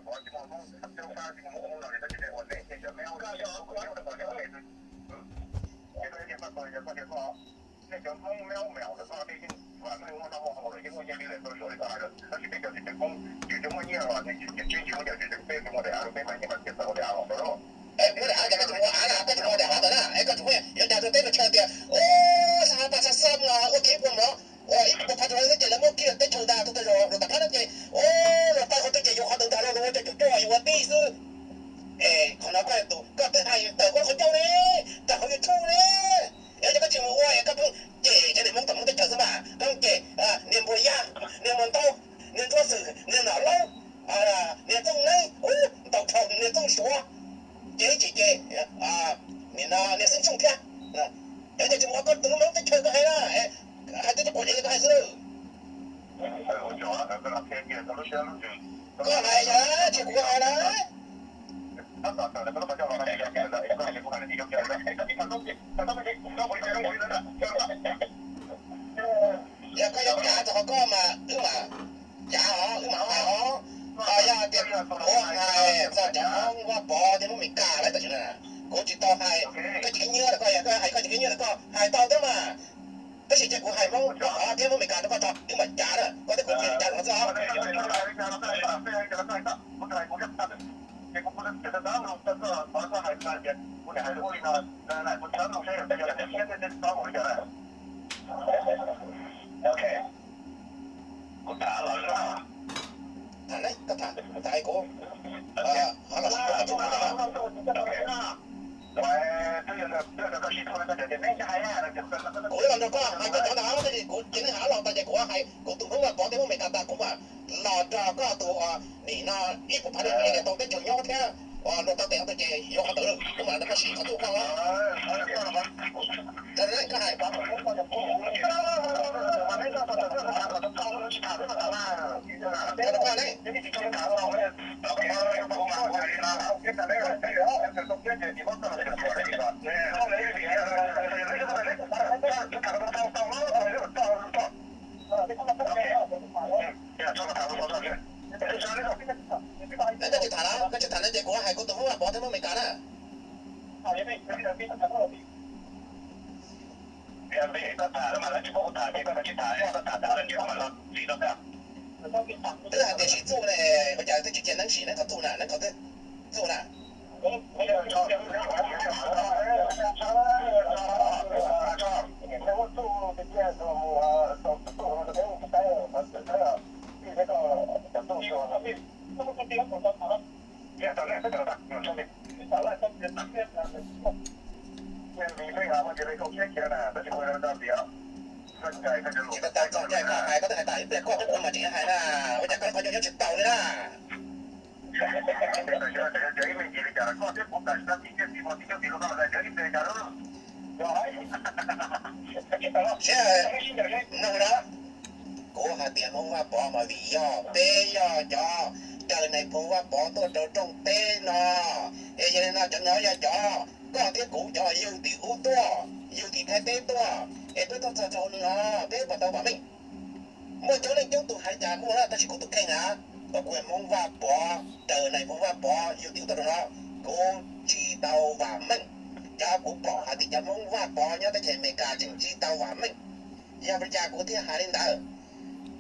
Ces koj yog, koj yog, koj yog, nej cov Hmoob Meob Meos ntawm koj, nej yeej vam meej muaj noj muaj haus lawm, yeej muaj nyiaj li lawm, tau suav li koj hais lawm, tab sis peb cov tsis tseem Hmoob ces tsis muaj nyiaj los nej tsis tseem muaj nyiaj, peb mam nyiaj mas thiaj tau ua daim av los tau. Ua daim av ces koj tsis mus ua av na, koj tsis mus ua daim av ntawd na, es koj tsis muaj, yuav dag rau teb rau chaw tias, ua, xa pas xa xom los ua kev ua mov, ua ib puas phav rau lawv xwb ces lawv muab kiag teb chaws ntag, tau tau zoo rau tom qab no ces, ua, los tau qhov twg ces yuav qhov ntawd ntag, los ua cov cov coj yuav ua tij xwb. Es qhov no koj tus koj twb hais tawm koj qhov ncauj ne, tawm hauv YouTube ne, es yog koj tsis mus ua es koj pheej cem cov niag Hmoob tom Hmoob teb chaws xwb mas koj cem niag npua yaj, niag npua ntaub, niag ntsuab xwm, niag nom laub, niag txooj neeb, ntau dhau niag txooj suav, ces tsis ces nim no niag xeeb xyooj thiab. Es yog tsis mus ua koj tus lub Hmoob teb chaws koj hais na, hais twb tsis quav ces koj hais xwb. Koj hais yog tsis kuv hais na. Yog koj yuav cav txog qhov koj mas wb mam cav os, wb mam hais os. Ho yog tias kuv hais txog cov Hmoob Vaj Pov thiab Hmoob Meskas lawv tam sim no, kuv tsis tau hais, koj cov kev nyiam rau koj, yog koj hais koj cov kev nyiam rau koj hais tau thiab mas. Tab sis cia kuv hais Hmoob Vaj Pov thiab Hmoob Meskas rau koj txog, wb mam cav na, koj thiab kuv cia li cav rau qhov txog. Tham ne, koj tham, tham kuv, ho los sib tham. Kuv los nrog koj hais koj cov ntawd, tab sis kuv cia li hais los tas ces kuv hais kuv tus Hmoob Vaj Pov thiab Hmoob Meskas tas kuv mam los nrog koj tus nim no ib puas phav rau tus tau teb chaws nyob thiab, luag tau tes tus ces yuav qhov ntawd kuv mam nrog koj sim qhov txuj koj. Koj hais Koj tsis tham na, koj tsis tham na ces kuv hais kuv tus Hmoob Vaj Pov thiab Hmoob Meskas na. Twb hais tias sim txuj ne, ua cas twb tsis cia neeb sim neeb qhov txuj na, neeb qhov twb txuj na. Tsis tas tau txog caij koj hais, koj twb hais tas ib pliag koj thiab kuv mas tseem hais na, ua cas koj qhov ncauj nyob tsis taus li na. Saib, mloog na, kuv hais tias Hmoob Vaj Pov mas vim yog peb yog cov raws nais phoo Vaj Pov tuaj rau rooj teb no, es yog li no cov no yog cov koj thiab kuv cov yug tim ub tuaj, yug tim Thaib teb tuaj, es peb tuaj txog rau no peb puas tau vam meej? Muaj coob leej coob tus hais cas muaj na, tab sis kuv tus kheej na, uas kuv Hmoob Vaj Pov raws nais phoo Vaj Pov yug tim ub tuaj rau no, kuv tsis tau vam meej. Cov kuv pom hais tias cov Hmoob Vaj Pov nyob teb chaws Amelikas tseem tsis tau vam meej. Yog vim li cas kuv thiaj hais li ntawd?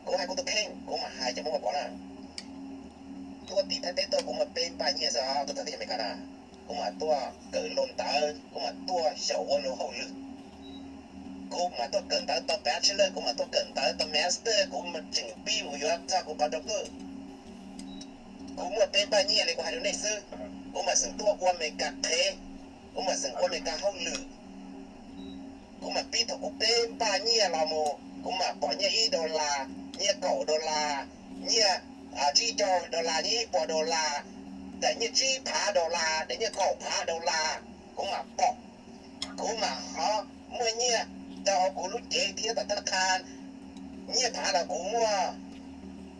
Kuv hais kuv tus kheej, kuv mam hais cov Hmoob Vaj Pov na. Tuaj tim Thaib teb tuaj kuv muaj peb npaj nyiaj xwb os, tuaj txog teb chaws Amelikas na. Kuv mam tuaj kawm lo ntawv, kuv mam tuaj xyaum ua luag hauj lwm. Kuv mam tuaj kawm ntawv tau pab tsheb lawj, kuv mam tuaj kawm ntawv tau master, kuv tseem pib mus yuav txog kuv qhov rau kawj. Kuv muaj peb npaj nyiaj li kuv hais rau nej xwb, kuv mam xeem tuaj ua Amelikas qhev, kuv mam xeem ua Amelikas hauj lwm. Kuv mam pib thaum kuv peb npaj nyiaj los mus, kuv mam pom nyiaj ib dollar, nyiaj kaum dollar, nyiaj tsib caug dollar, nyiaj ib puas dollar, daim nyiaj tsib phav dollar, daim nyiaj kaum phav dollar, kuv mam pom. Kuv mam ho muaj nyiaj rau kuv lub cev thiab tom thab laj khab. Nyiaj phav los kuv muaj,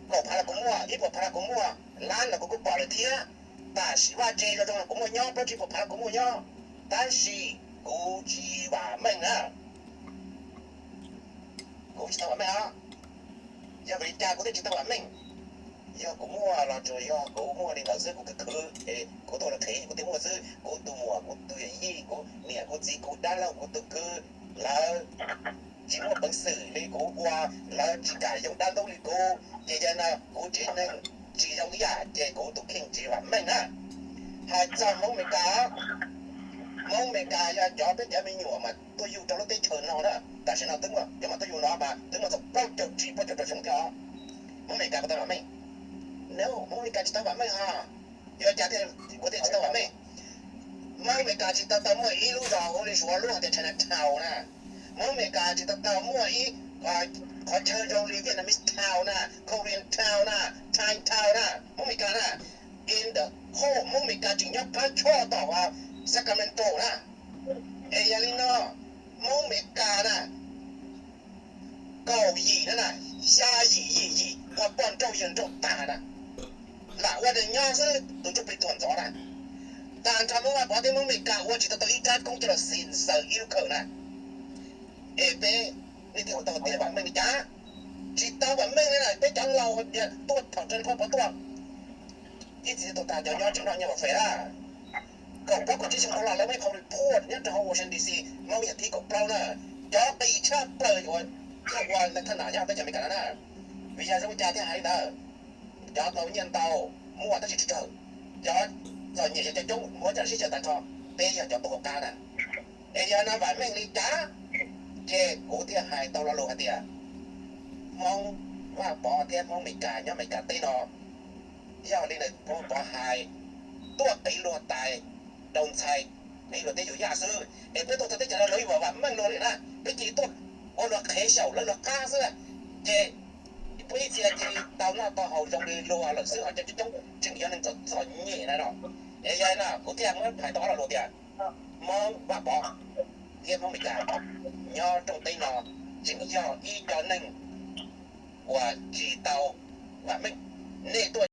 kaum phav los kuv muaj, ib puas phav los kuv muaj, lab los kuv kuj pom lawm thiab. Tam sim vaj tse zoo zoo los kuv muaj nyob, plaub tsib puas phav los kuv muaj nyob, tab sis kuv tsis vam meej na. Kuv tsis tau vam meej os. Yog vim li cas kuv thiaj tsis tau vam meej? Yog kuv muaj los tsuas yog kuv muaj li ntawd xwb, kuv khwv khwv es kuv tuaj los qhev kuv thiaj muaj xwb. Kuv tus muam, kuv tus yawm yij, kuv niam kuv txiv, kuv dab laug kuv tus kwv, lawv tsis muaj peev xwm li kuv ua, lawv tsis kam yoo dab ntub li kuv, ces yog no kuv tsev neeg tsis zoo ib yam ces kuv tus kheej tsis vam meej na. Hais txog Hmoob Amelikas, Hmoob Amelikas yog cov peb cov me nyuam mas tuaj yug rau lub teb chaws no na. Tam sim no twb muaj cov mas tuaj yug no mas twb muaj txog plaub caug tsib plaub caug rau xyoo thiab os. Hmoob Amelikas puas tau vam meej? No, Hmoob Amelikas tsis tau vam meej hos. Yog cas thiaj, kuv thiaj tsis tau vam meej? Hmoob Amelikas tsis tau tau muaj ib lub zos hu li Suav lub hais tias Chinatown na. Hmoob Amelikas tsis tau tau muaj ib qhov chaw zoo li Vietnamese Town na, Korean Town na, Thai Town na, Hmoob Amelikas na. In the whole, Hmoob Amelikas tseem nyob qab choj tom Sacramento na. Es yog li no, Hmoob Amelikas na, kaum yim na na, xya yim yim yim ua poj nrauj yawg nrauj tag na, lam ua neeg nyob xwb tus ntsuj plig tuag ntxov na. Tag nrho Hmoob Vaj Pov thiab Hmoob Amelikas ua tsis tau tau ib rab koob coj los xis xaws ib lub khawm na. Es peb, nej thiaj ua tau tias vam meej li cas? Tsis tau vam meej li na, peb cov laus tuaj thaum Trump Pov tuaj, ib txhis tus tag cov nyob tseem noj nyob buffet na. Kaum plaub kaum tsib xyoo dhau los lawv muaj ib qho report nyob rau hauv Washington D C, Hmoob yog thib kaum plaub na, cov qis tshaj plaws uas tuaj ua thaj nam nyob peb cov Amelikas no na. Vim yog zoo li cas thiaj hais li ntawd? Cov tau nyiaj ntau muaj tab sis tsawg tsawg, cov txom nyem yog cov coob muaj caj sib xyaw tag nrho, peb yog cov tuag hauv qab na. Es yog no vam meej li cas? Ces kuv thiaj hais tau lo lus hais tias Hmoob Vaj Pov thiab Hmoob Amelikas nyob Amelikas teb no, yog li ntawd Hmoob Vaj Pov hais, tuaj qiv luag tais rau ntxhais, qiv luag tej yus yaj xwb. Es peb tuaj txog teb chaws no lawv yuav vam meej luag li na, peb cia li tuaj ua luag qhev xyaum lawv luag qab xwb. Ces peb ib txhia cia li tau noj tau haus zoo li luag lawm xwb, ho cov coob coob tseem yog neeg txom txom nyem na no. Es yog li no kuv thiaj muab hais tau ob lo lus tias Hmoob Vaj Pov thiab Hmoob Amelikas nyob rooj teb no tseem yog ib co neeg uas tsis tau vam meej. Nej tuaj